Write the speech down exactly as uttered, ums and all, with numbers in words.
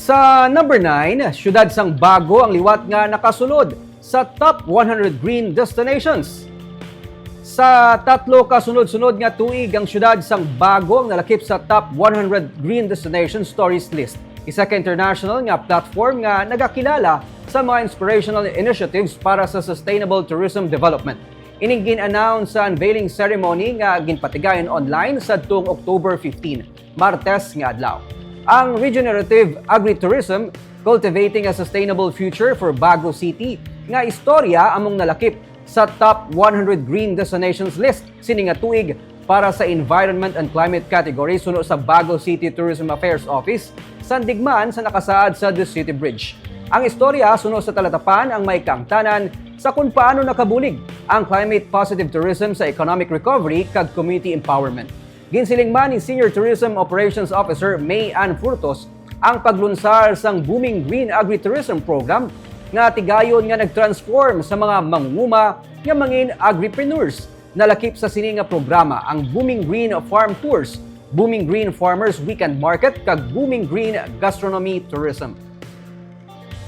Sa number nine, siyudad sang Bago ang liwat nga nakasulod sa top one hundred green destinations. Sa tatlo ka sunod-sunod nga tuig, ang siyudad sang Bago ang nalakip sa top one hundred green destinations tourist list, isa ka international nga platform nga nagakilala sa mga inspirational initiatives para sa sustainable tourism development. Ining gin-announce sa unveiling ceremony nga ginpatigayon online sadtong October fifteen, Martes nga adlaw. Ang regenerative agritourism, Cultivating a Sustainable Future for Bago City, nga istorya among nalakip sa top one hundred green destinations list sini nga tuig para sa Environment and Climate category suno sa Bago City Tourism Affairs Office, sandig man sa nakasaad sa The City Bridge. Ang istorya suno sa talatapan ang may kaangtanan sa kung paano nakabulig ang climate positive tourism sa economic recovery kag community empowerment. Ginsiling man ni Senior Tourism Operations Officer May Ann Furtos ang paglunsar sang Booming Green Agritourism Program nga tigayon nga nag-transform sa mga mangunguma nga mangin agripreneurs. Nalakip sa sini nga programa ang Booming Green Farm Tours, Booming Green Farmers Weekend Market, kag Booming Green Gastronomy Tourism.